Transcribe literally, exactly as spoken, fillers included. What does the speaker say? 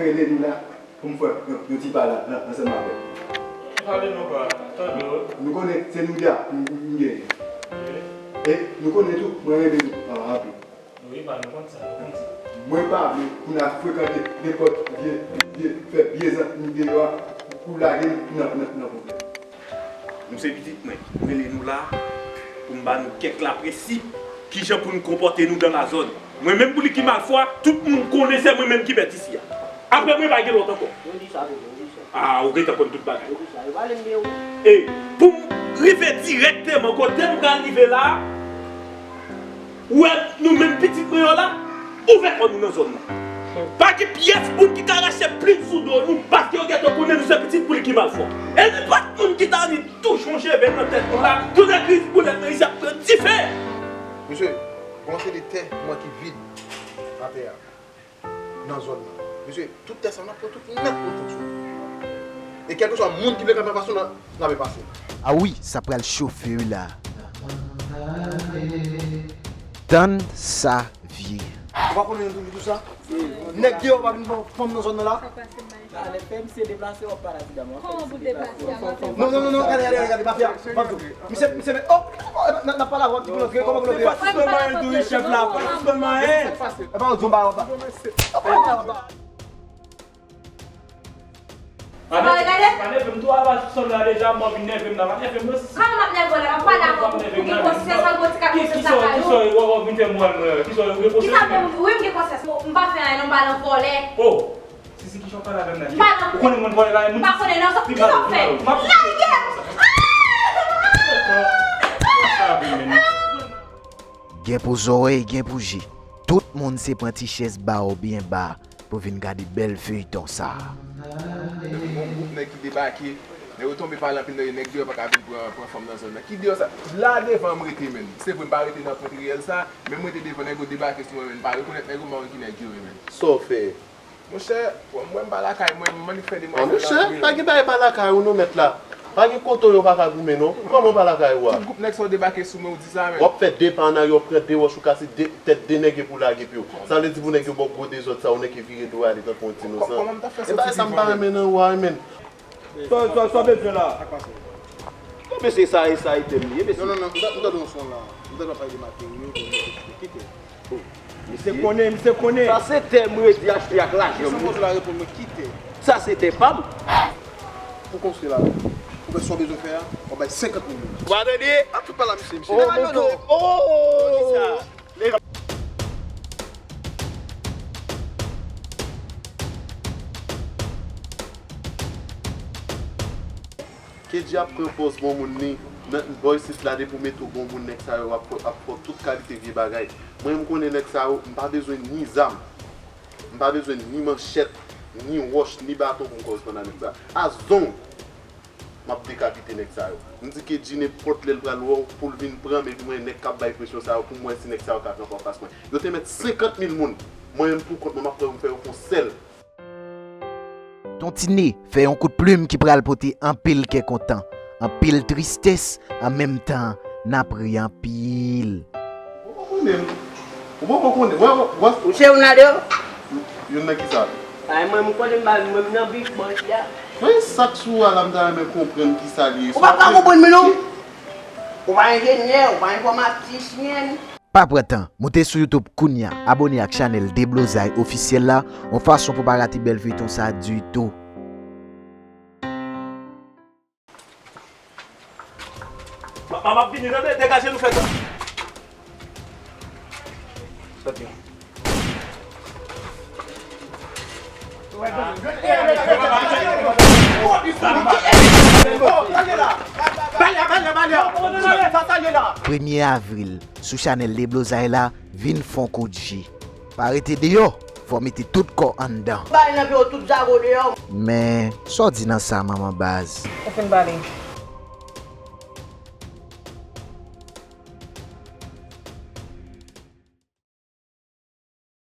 Rele nou la pou m fè yon, yon ti pale ansanm avè w. Pale nou pa, tande w. Nou konnen se nou de a m, m, m genyen. E nou konnen tou, mwen renmen nou an, anpil. Wi, pa nou konn sa, nou konn sa. Mwen pa vle pou n al frekante nenpòt vye, vye, fè vye zanmi deyò a pou lage n nan, nan, nan pwoblèm. Nou se pitit mwen, m rele nou la pou m ba nou kèk laprensip kijan pou n konpòte nou dan la zòn. Mwen menm Bouliki Malfwa, tout moun konnen se mwen menm ki mèt isi a. Apre mwen pa gen lòt ankò. Yo di sa tou, yo di sa. Ah, ou gentan konn tout bagay. Yo di sa, yo pale m byen wi. E pou m rive dirèkteman kote m pral rive la, ou wè nou menm pitit mwen yo la, ouvè kò nou nan zòn nan. Pa gen pyès moun ki ka rache plim sou do nou, paske yo gentan konnen nou se pitit Bouliki Malfwa. E nenpòt moun ki ta annik touche yon cheve nan tèt nou la, tout legliz boulèt nan isi ap pran dife. Mesye, gon seri de tè mwen ki vid atè a. Nan zòn nan. Mesye, tout tè sa yo, n ap pran tout nèt kontan sou li. E kèlkeswa moun ki vle kanpe anfas nou, n ap efase l. A wi, sa pral chofe wi la. Tann sa vye. Ou pa konnen nou toujou di sa? Nèg deyò pa vin pran fanm nan zòn nan la? Alè, fè misye deplase, w ap pale a ti dam nan. Kòman pou deplase a? Non, non, non, non, gade, gade, gade, mafya, pa tou. Misye, misye, men, oh, oh, n ap pale avè w, di pou l antre, kòman pou l antre? Pa sispann manyen tou wi, chèf la, pa sispann manyen. E pa yon djomba, pa. Pa nève m tou, a baz sòl la deja, m ap vin nève m la, pa nève m non, sisi. Kòman m ap nève w la? M ap pale avè w, ou gen konsyans, ou gon ti ka konsyans lakay ou. Ki sòl, ki sòl, w ap vin fè m wè m, ki sòl, ou gen konsyans? Ki sa fè m, wi, m gen konsyans, m pa fè anyen non, m pa nan vòlè. Oh! Sisi, ki jan w pale avè m la? M pa nan. Ou konnen mwen vòlè la, moun. M pa konnen non, sa, ki sa w fè? Lage m! Gen pou zòrèy, gen pou je. Tout moun se pran ti chèz ba yo byen ba pou vin gade bèl feyton sa. Gon gwoup nèg ki debake, nèg yo tonbe pale anpil nan yo, nèg deyò pa ka vin pran, pran fanm nan zòn nan. Ki deyò sa? La devan m rete menm. Se vre m pa rete nan pwent riyèl sa, men m rete devan nèg yo debake sou mwen menm. M pa rekonèt nèg yo, m pa konn ki nèg yo ye menm. Sa w fè? Monchè, mwen m pa lakay mwen, m annik fè demwazèl la. Ah, monchè, pa gen bagay pa lakay ou non, mèt la. Pa gen kote w yo pa ka goumen non. Kòman w pa lakay ou a? Tout gwoup nèg sa yo debake sou mwen, ou di sa menm. W ap fè de pa an aryè, w pran de wòch, ou kase de, tèt de nèg epi w lage pye w. Sa vle di pou nèg yo ba w gwo dezòd sa, ou nèk e vire do w ale tankou yon ti inosan. Kòman m ta fè soti vivan menm? E bagay sa m pa renmen nan ou a, menm. Sa, sa, sa w bezwen la? Sa k pase? Non, mesye, sa, e sa, e tèm li ye, mesye. Non, non, non, m ta, m ta di yon son la. M ta pale de materyo, de kite. Misye konnen, misye konnen. Sa se tè m redi achte ak lajan m. Misye poze la reponn mwen kite. Sa se tè pa m. Pou konstwi la, ou wè sa w bezwen fè a, w ap bay senkant mil dola. Ou pa tande? Ap tout pale a misye, misye. Oh, monchè. Oh! Kedji ap pran pòz bon moun li. Nan bò isit la, depi w mete w bon moun, nèg sa yo ap, ap fè w tout kalite vye bagay. Mwen, m konnen nèg sa yo, m pa bezwen ni zam. M pa bezwen ni manchèt, ni wòch, ni baton pou m kòz pandan nèg sa. A zong, m ap dekapite nèg sa yo. M di Kedji nenpòt lè l pral wè w pou l vin pran m, epi mwen nèg k ap bay presyon sa yo pou m wè si nèg sa yo ka kanpe anfas mwen. Yo te mèt senkant mil moun. Mwen menm pou kont mwen, m ap pran yo, m fè yo fè yon sèl. Ton Tine fè yon kout plim ki pral pote anpil kè kontan, anpil tristès, an menm tan, n ap ri anpil. Ou poko konnen. Ou poko konnen. Wè, wè, wè. Ou se youn ladan yo? Youn nan kisa? Ay, mwen, m konnen m pa, mwen, m nan bif bòs la. Men sa k sou a la, m ta renmen konprann kisa li ye. Ou pa ka konprann mwen, non. Ou pa enjenyè, ou pa enfòmatisyen. Pa pran tan, moute sou YouTube kounya, abòne ak chanèl Deblozay Ofisyèl la, yon fason pou pa rate bèl feyton sa ditou. Ma, ma, m ap vini, tande, degaje nou fè tan. Sòti. Premye avril, sou chanèl Deblozay la, vin fè yon kout je. Pa rete deyò, fò w mete tout kò w anndan. Bay nan pye w tout zago deyò. Men, sa w di nan sa, manman baz? Ou fin pale.